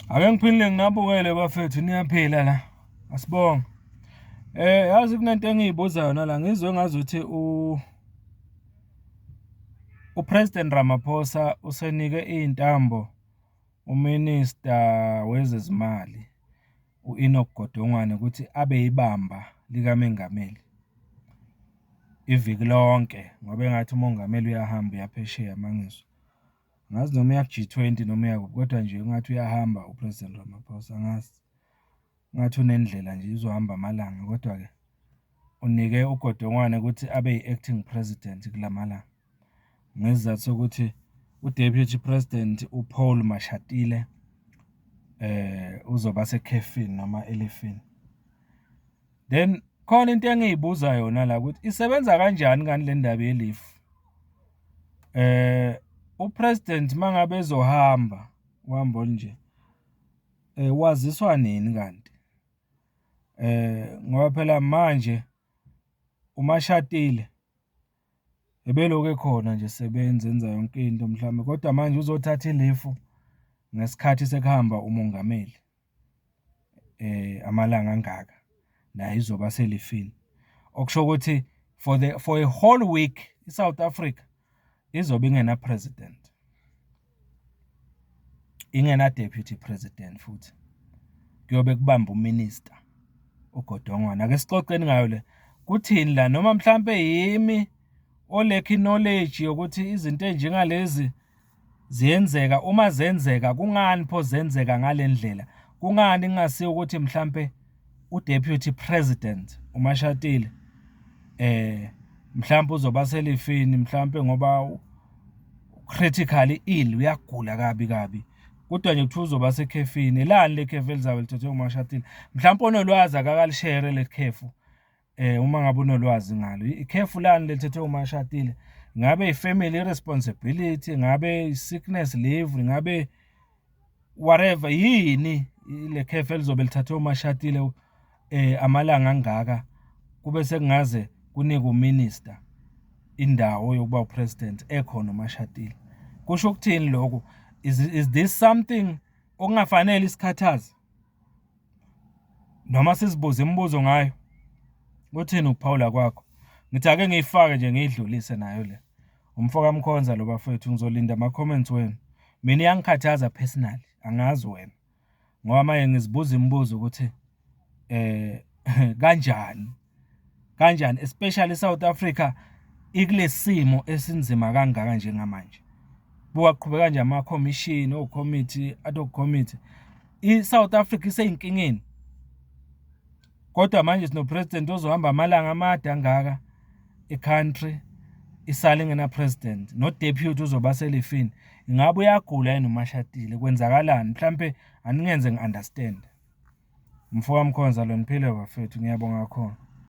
Ake ngiphinde nginabukele bafethu, niyaphila la? Asibonge. Yazi kunento engiyibuza yona la, ngizwe ngazuthi u-President Ramaphosa usenike iy'ntambo u-Minister wezezimali, u-Enoch Godongwana ukuthi abe yibamba likamengameli iviki lonke, ngoba engathi umongameli uyahamba uya phesheya uma ngizwa. Angazi noma uya ku-G20 noma uya kuphi, kodwa nje kungathi uyahamba u-President Ramaphosa, angazi. Kungathi unendlela nje uzohamba amalanga, kodwa-ke unike uGodongwana ukuthi abe yi-acting president kula malanga. Ngesizathu sokuthi u-Deputy President uPaul Mashatile uzoba sekhefini noma elifini. Then khona into engiyibuza yona la ukuthi isebenza kanjani kani le ndaba yelifu? U-president uma ngabe ezohamba uhambo olunje, waziswa nini kanti? Ngoba phela manje uMashatile ebelokhu ekhona nje esebenza enza yonke into mhlawumbe, kodwa manje uzothatha ilifu ngesikhathi sekuhamba umongameli amalanga angaka, naye uzoba selifini. Okusho ukuthi for a whole week, i-South Africa izobe ingena-president, ingena-deputy president futhi. Kuyobe kubamba u-Minister uGodongwana. Ake sixoxeni ngayo le, kuthini la? Noma mhlampe yimi o-lack knowledge yokuthi izinto ey'njengalezi ziyenzeka, uma zenzeka kungani pho zenzeka ngale ndlela? Kungani kungasiyo ukuthi mhlampe u-Deputy President uMashatile mhlampe uzoba selifini, mhlampe ngoba critically ill, uyagula kabi kabi, kodwa nje kuthiwa uzoba sekhefini. Lani le khefu elizabe lithethwe uMashatile? Mhlampe onolwazi akakalishere le khefu, uma ngabe unolwazi ngalo. Ikhefu lani lelithethwe uMashatile? Ngabe i-family responsibility, ngabe i-sickness leave, ngabe whatever, yini le khefu elizobe lithathwe uMashatile amalanga angaka, kube sekungaze kunikwe u-minister indawo yokuba u-president ekhona uMashatile? Kusho ukuthini lokhu? Is this something okungafanele isikhathaze noma sizibuze imibuzo ngayo? Kuthini ukuphawula kwakho? Ngithi ake ngiyifake nje, ngiyidlulise nayo le. Umfo kaMkhonza lo bafethu, ngizolinda ama-comments wenu. Mina iyangikhathaza personally, angazi wena, ngoba manje ngizibuza imibuzo ukuthi kanjani kanjani, especially South Africa ikulesimo esinzima kangaka njengamanje. Buka kuqhubeka nje ama-commission, o-committee, ad hoc committee, i-South Africa iseyinkingeni, kodwa manje sino-president ozohamba amalanga amade angaka, i-country isale ingena-president, no-deputy uzoba selifini. Ingabe uyagula yini uMashatile? Kwenzakalani? Mhlampe aningenze ngi-understand. Mfo kaMkhonza lo, niphile bafethu, ngiyabonga kakhulu.